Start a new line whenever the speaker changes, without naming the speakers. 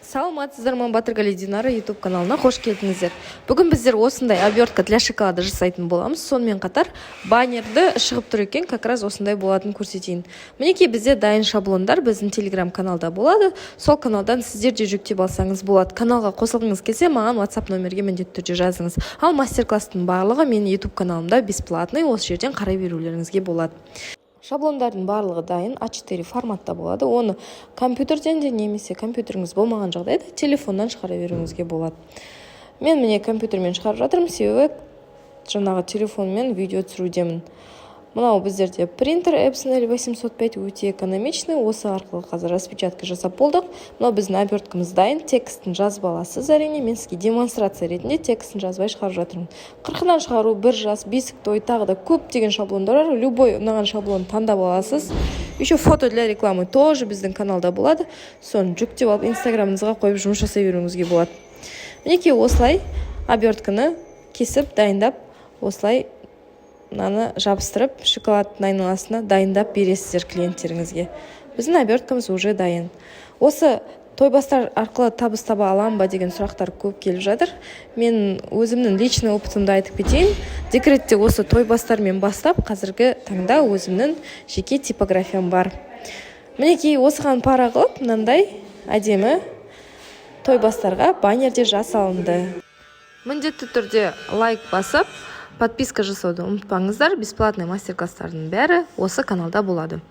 Саламатсыздар ма! Батырғали Динара Ютуб каналына қош келдіңіздер! Бүгін біздер осындай обертка для шоколада жасайтын боламыз. Сонымен қатар баннерді шығып тұр екен, как раз осындай болатынын көрсетейін. Мінекей, бізде дайын шаблондар біздің Телеграм каналда болады. Сол каналдан сіздер де жүктеп алсаңыз болады. Каналға қосылғыңыз келсе, маған WhatsApp номерге міндетті түрде жазыңыз. Ал мастер класстың барлығы менің Ютуб каналымда бесплатный, осы жерден қарай берулеріңізге болады. Шаблондардың барлығы дайын А4 форматта болады. Оны компьютерден де немесе компьютеріңіз болмаған жағдайда телефоннан шығара беруіңізге болады. Мен, міне, компьютермен шығарып жатырмын, себебі жаңағы телефонмен видео түсірудемін. Мынау біздерде принтер Epson L805, өте экономичный. Осы арқылы қазір распечатка жасап болдық. Мынау біздің оберткамыз дайын. Текстін жазып аласыз. Әрине, мен сізге демонстрация ретінде текстін жазбай шығарып жатырмын. Қырқынан шығару, бір жас, бесік той, тағы да көптеген шаблондар бар. Любой ұнаған шаблон таңдап аласыз. Еще фото для рекламы тоже біздің каналда болады. Соны жүктеп алып, Инстаграмыңызға қойып, жұмыс жасай беруіңізге болады. Мінекей, осылай обертканы кесіп, дайындап, осылай мынаны жабыстырып, шоколадтың айналасына дайындап бересіздер клиенттеріңізге. Біздің оберткамыз уже дайын. Осы тойбастар арқылы табыс таба аламын ба деген сұрақтар көп келіп жатыр. Мен өзімнің личный опытымды айтып кетейін. Декретте осы тойбастармен бастап, қазіргі таңда өзімнің жеке типографиям бар. Мінекей, осыған пара қылып, мынандай әдемі тойбастарға баннер де жасалынды. Міндетті түрде лайк басып, подписка жасауды ұмытпаңыздар. Бесплатный мастер класстардың бәрі осы каналда болады.